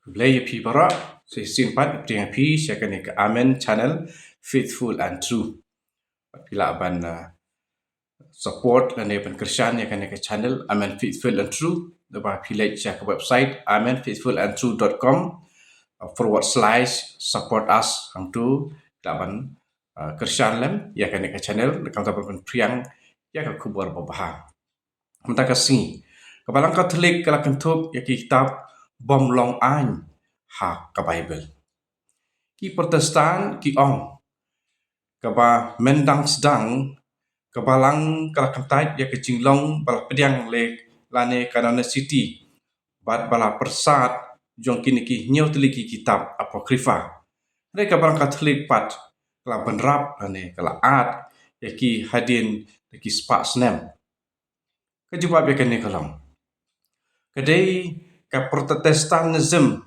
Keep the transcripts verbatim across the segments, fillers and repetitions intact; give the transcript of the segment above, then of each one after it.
Khublei ïa phi baroh, sa shisien pat pdiang ïa phi sha kane ka Amen Channel, Faithful and True. Phi lah ban, uh, support lane ban kyrshan ïa kane ka channel, Amen Faithful and True. Da ba phi leit sha ka website amen faithful and true dot com, uh, forward slash support us. Hangtu phi lah ban, uh, kyrshan lem ïa kane ka channel, da kata ban pynphriang ïa ka khubor babha. Mynta ka sngi, ka Balang Katholik ka la kynthup ïa ki kitab bym long aiñ ha ka Baibl. Ki Protestant ki ong, kaba myndang sdang, ka Balang ka la kyntait ïa ka jinglong ba la pdiang leh lane canonicity bad ba la pyrsad jong kine ki hynñiew tylli ki kitab Apocrypha. Hynrei ka Balang Katholik pat ka la bynrap lane ka la ad ïa ki hadien da ki spah snem. Ka jubab ïa kane ka long, ka dei ka Protestantism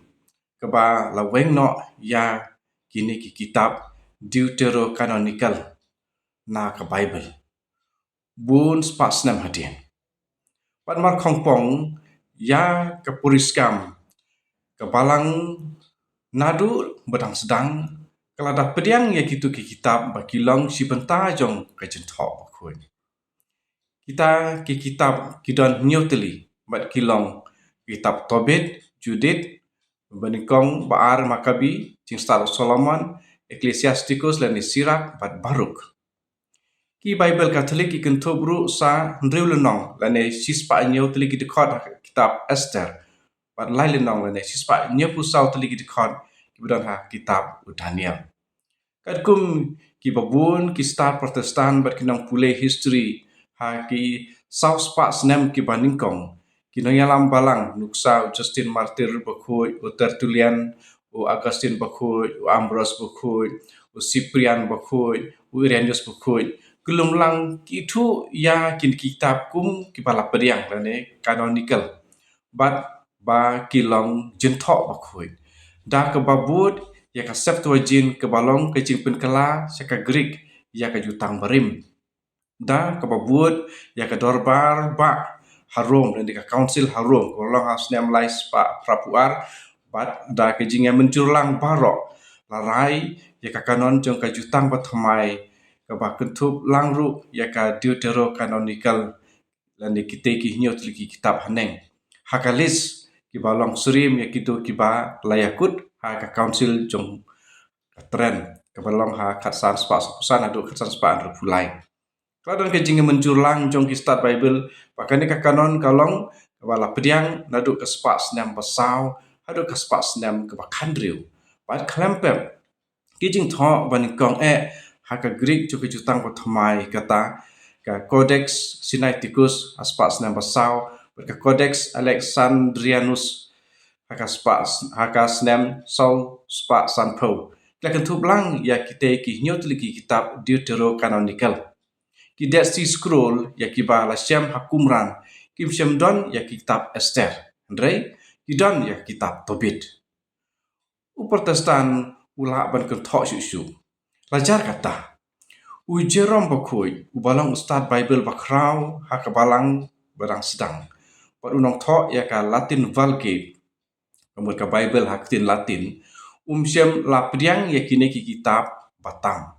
kaba la weng noh ïa kine ki kitab deuterocanonical na ka Baibl bun spah snem hadien. Bad mar khongpong ïa ka puriskam, ka Balang naduh ba dang sdang ka la da pdiang ïa kitu ki kitab ba ki long shi bynta jong ka Jingthoh Bakhuid. Kita ki kitab ki don hynñiew tylli bad ki long kitab Tobit, Judit, Banyngkong, Ba-ar, Makabi, Jingstad u Solomon, Ecclesiasticus lane Sirak bad Baruk. Ki Baibl Katholik ki kynthup ruh sa hynriew lynnong lane shispah hynñiew tylli ki dkhot ha kitab Esther bad lai lynnong lane shispah hynñiewphew saw tylli ki dkhot kiba don ha kitab u Daniel. Katkum kiba bun ki stad Protestant bad ki nongpule history ha ki saw spah snem kiba nyngkong, ki nongïalam balang, nuksa u Justin Martyr Bakhuid, u Tertullian, u Augustine Bakhuid, u Ambrose Bakhuid, u Cyprian Bakhuid, u Irenaeus Bakhuid, ki lum lang ki ithuh ïa kine ki kitab kum kiba la pdiang lane canonical bad ba ki long Jingthoh Bakhuid, da kaba bud ïa ka Septuagint kaba long ka jingpynkylla sha ka Greek ïa ka Jutang Barim, da kaba bud ïa ka Dorbar Bah ha Rome lane ka Council ha Rome kaba long ha u snem lai spah phra phew ar, bad da ka jingïamynjur lang baroh la rai ïa ka kanon jong ka Jutang Bathymmai, kaba kynthup lang ruh ïa ka Deuterocanonical lane kitei ki hynñiew tylli ki kitab haneng ha ka list kiba long syriem ïa kito kiba la ïakut ha ka Council jong ka Trent kaba long ha khatsan spah sawphew san haduh khatsan spah hynriewphew lai. Ka la don ka jingïamynjur lang jong ki stad Baibl ba kane ka kanon ka long kaba la pdiang naduh ka spah snem ba saw haduh ka spah snem kaba khathynriew. Bad khlem pep, ki jingthoh banyngkong eh ha ka Greek jong ka Jutang Bathymmai, kata ka Codex Sinaiticus ha spah snem ba saw bad ka Codex Alexandrianus ha ka spah, ha ka snem saw spah sanphew, ki la kynthup lang ïa kitei ki hynñiew tylli ki kitab deuterocanonical. Ki Dead Sea Scroll ïa kiba la shem ha Qumran kim shym don ïa ki kitab Esther, hynrei ki don ïa ki kitab Tobit. U Protestant u lah ban kynthoh shuh shuh. La jar kata, u Jerome Bakhuid, uba long u stad Baibl bakhraw ha ka Balang ba dang sdang bad u nongthoh ïa ka Latin Vulgate, ka mut ka Baibl ha ka ktien Latin, um shym la pdiang ïa kine ki kitab ba tam.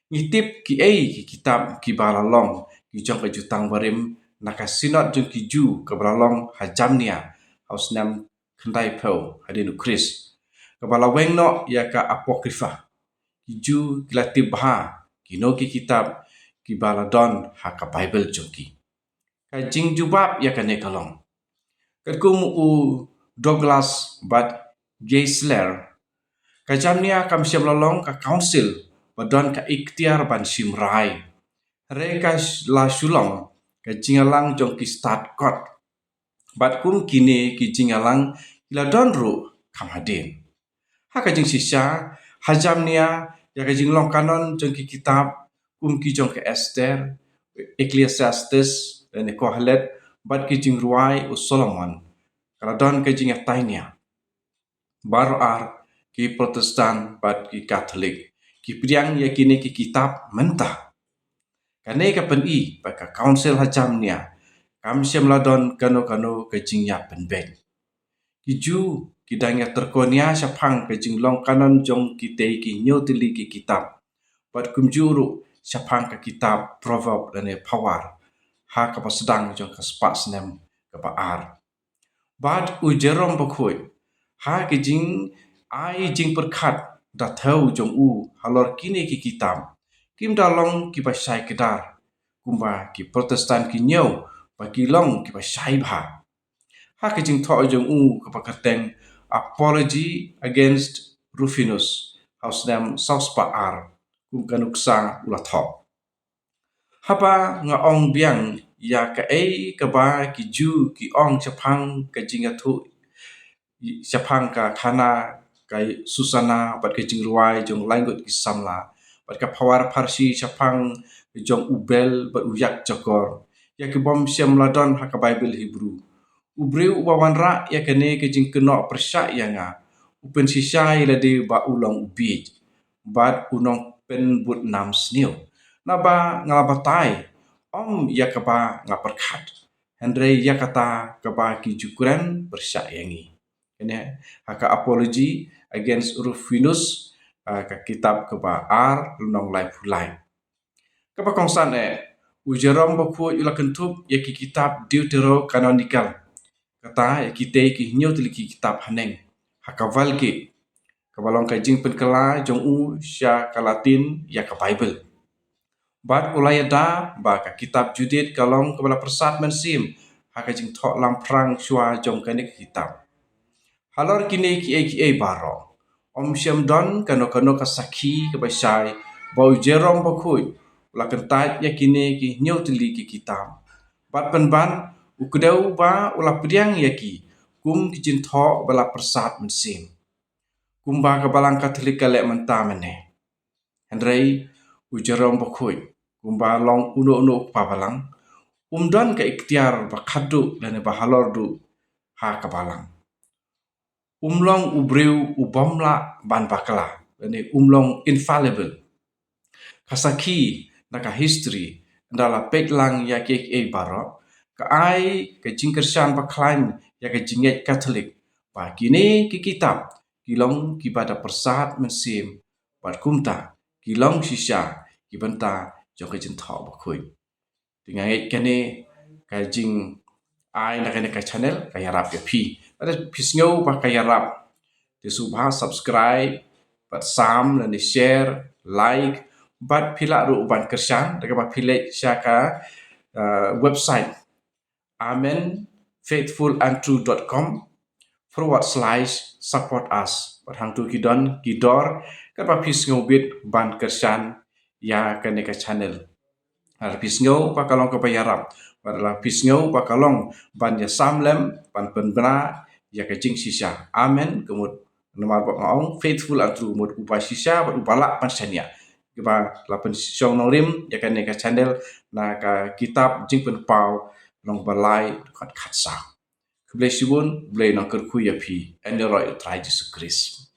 Ngi tip kiei ki kitab kiba la long ki jong ka Jutang Barim na ka Synod jong ki Jiw kaba la long ha Jamnia ha u snem khyndaiphew hadien u Khrist, kaba la weng noh ïa ka Apocrypha. Ki Jiw ki la tip bha kino ki kitab kiba la don ha ka Baibl jong ki. Ka jingjubab ïa kane ka long, katkum u Douglas bad Geisler, ka Jamnia kam shym la long ka council ba don ka iktiar ban shim rai. Hynrei ka sh-, la shu long ka jingïalang jong ki stad kot. Bad kum kine ki jingïalang ki la don ruh kham hadien. Ha ka jingshisha, ha Jamnia, ïa ka jinglong kanon jong ki kitab kum ki jong ka Esther, Ecclesiastes, lane Kohelet, bad ki jingrwai u Solomon, ka la don ka jingïatainia. Baroh ar, ki Protestant bad ki Katholik ki pdiang ïa kine ki kitab mynta. Kane ka pyni ba ka Council ha Jamnia kam shym la don kano kano ka jingïapynbeit. Ki Jiw ki dang ïa tyrkonia shaphang ka jinglong kanon jong kitei ki hynñiew tylli ki kitab. Bad kumjuh ruh shaphang ka kitab Proverb lane Phawar, ha kaba sdang jong ka spah snem kaba ar. Bad u Jerome Bakhuid, ha ki jingai jingpyrkhat da thew jong u halor kine ki kitab, kim da long kiba shai kdar kumba ki Protestant ki ñiew ba ki long kiba shai bha. Ha ka jingthoh jong u kaba kyrteng Apology Against Rufinus, ha u snem saw spah ar, kum ka nuksa u la thoh: Haba nga ong biang ïa kaei kaba ki Jiw ki ong shaphang ka jingïathuh shaphang ka khana ka Susannah bad ka jingrwai jong laingut ki samla bad ka Phawar Pharsi shaphang jong u bel bad u ïakjakor, ïa ki bym shym la don ha ka Baibl Hebru. U briew uba wanrah ïa kane ka jingkynnoh pyrshah ïa nga, u pynshisha ïa lade ba u long u bieit bad u nongpynbud nam sniew. Naba nga la batai ym ïa kaba nga pyrkhat, hynrei ïa kata kaba ki ju kren pyrshah ïa ngi. Kane ha ka Apology Against Rufinus, ah, ka kitab kaba ar, lynnong laiphew lai. Kaba kongsan eh, u Jerome Bakhuid u la kynthup ïa ki kitab Deuterocanonical, kata ïa kitei ki hynñiew tylli ki kitab haneng, ha ka Vulgate, kaba long ka jingpynkylla jong u sha ka Latin ïa ka Baibl. Bad u la ïada ba ka kitab Judith ka long kaba la pyrsad mynsiem ha ka jingthoh lamphrang shuwa jong kane ka kitab. Halor kine kiei kiei baroh, ym shym don kano kano ka sakhi kaba shai ba u Jerome Bakhuid u la kyntait ïa kine ki hynñiew tylli ki kitab. Bad pynban, u kdew ba u la pdiang ïa ki kum ki jingthoh ba la pyrsad mynsiem, kumba ka Balang Katholik ka leh mynta mynne. Hynrei u Jerome Bakhuid, kumba long uno uno u kpa balang, um don ka iktiar ba khatduh lane ba halor duh ha ka balang. Um long u briew u bym lah ban bakla, lane um long infallible. Ka sakhi na ka history, ynda la peit lang ïa kiei kiei baroh, ka ai ka jingkyrshan bakhlaiñ ïa ka jingngeit Katholik ba kine ki kitab ki long kiba da pyrsad mynsiem, bad kumta ki long shisha ki bynta jong ka jingthoh bakhuid. Te nga ngeit kane ka jingai na kane ka channel ka ïarap ïa phi. Lada phi sngew ba ka ïarap, te sngewbha subscribe, bad sam lane share, like, bad phi lah ruh ban kyrshan da kaba phi leit sha ka, uh, website amen faithful and true dot com forward slash support us. Bad hangto ki don ki dor kaba phi sngew bit ban kyrshan ïa kane ka channel. Lada phi sngew ba ka long kaba ïarap, bad lada phi sngew ba ka long ban ïasam lem, ban pynbna ïa ka jingshisha. Amen, ka mut namar ba nga ong faithful and true, mut uba shisha bad uba lah ban shaniah. Kaba la pynshong nongrim ïa kane ka channel na ka kitab Jingpynpaw lynnong ba lai dkhot khatsaw. Khublei shibun, Blei un nang kyrkhu ïa phi. Ynda roi U Trai Jisu Khrist.